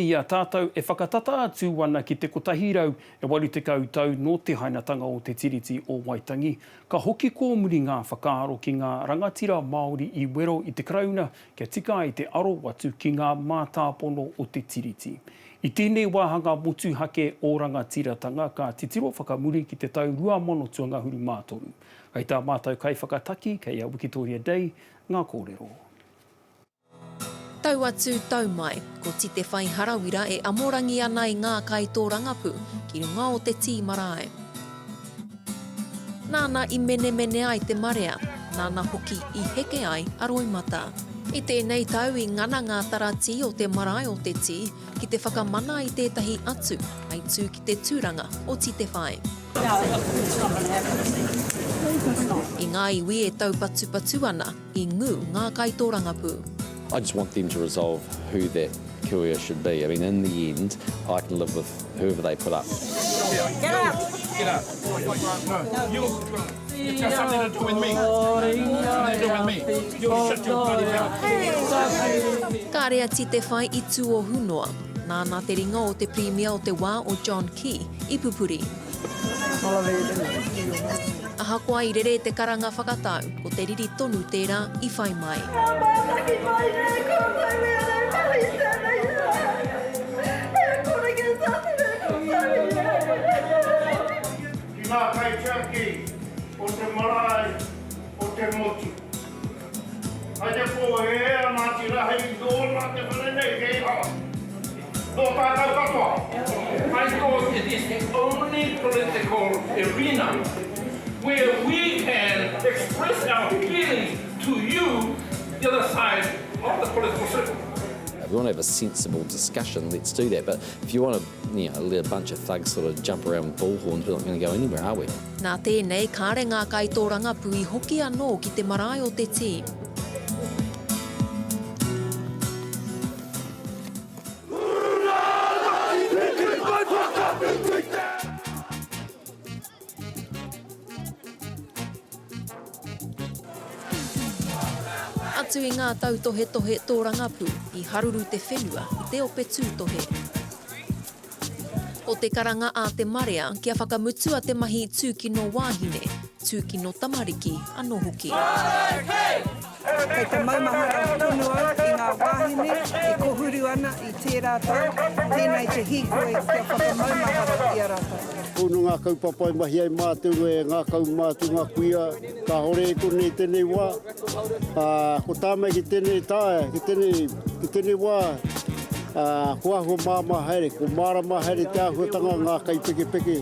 I a tātou e whakatata atu ana ki te 180 tau nō te hainatanga o Te Tiriti o Waitangi, ka hoki kōmuri ngā whakaaro ki ngā rangatira Māori i wero i te Karauna kia tika ai te aro atu ki ngā mātāpono o te Tiriti. I tēnei wāhanga motuhake o Rangatiratanga ka titiro whakamuri ki te tau 2023. Kei tā mātou kaiwhakataki, kei a Wikitoria Day, ngā kōrero. Tau atu, tau mai, ko Titewhai Harawira e amorangi ana i ngā kaitōrangapū ki runga o te tī marae. Nāna i menemene ai te marea, nāna hoki i heke ai a Roimata. I tēnei tau i ngana ngā taratī o te marae o te tī ki te whakamana i tētahi atu hei tū ki te tūranga o Titewhai. I ngā iwi e taupatupatu ana, i ngū ngā kaitōrangapū. I just want them to resolve who that kuia should be. I mean, in the end, I can live with whoever they put up. Get out! Get out! No, you, it's got something to do with me. Something to do with me. You shut your bloody mouth. Kāre a Titewhai i tuohu noa. Nāna te ringa o te Pirimia o te wā o John Key i pupuri. Ahakoa i rere te karanga whakatau, ko te riri tonu tērā i whai mai. Ka mātaki mai nei koutou i ēnei mahi i tēnei rā. E kore kē tātou e koutou i ēnei. Ki ngā kaitiaki o te marae o te motu. Hai te pō e ē ana a Tirahi nōna te whare nei kei hara. Nō tātou katoa. I thought it is the only political arena where we can express our feelings to you, the other side of the political circle. If we want to have a sensible discussion, let's do that. But if you want to you know, let a bunch of thugs sort of jump around with bullhorns, we're not going to go anywhere, are we? Nā tēnei, kāre ngā kaitōrangapū i hoki anō ki te marae o te tī. Atu i ngā tautohetohe tōrangapū, i haruru te whenua i te ope tūtohe. Ko te karanga a te marea kia whakamutua te mahi tūkino wāhine, tūkino tamariki anō hoki. Kei te maumahara tonu au i ngā wāhine e kohuru ana i tērā tau, tēnei te hīkoi kia whakamaumahara i a rātou. Pono ngā kaupapa e mahi ai mātou e ngā kaumātua, ngā kuia, kāore i konei tēnei wā. Ā, ko tā mai ki tēnei tā, ki tēnei, ki tēnei wā, ā, ko āhua māmā haere, ko mārama haere te āhuatanga ngā kaipekepeke.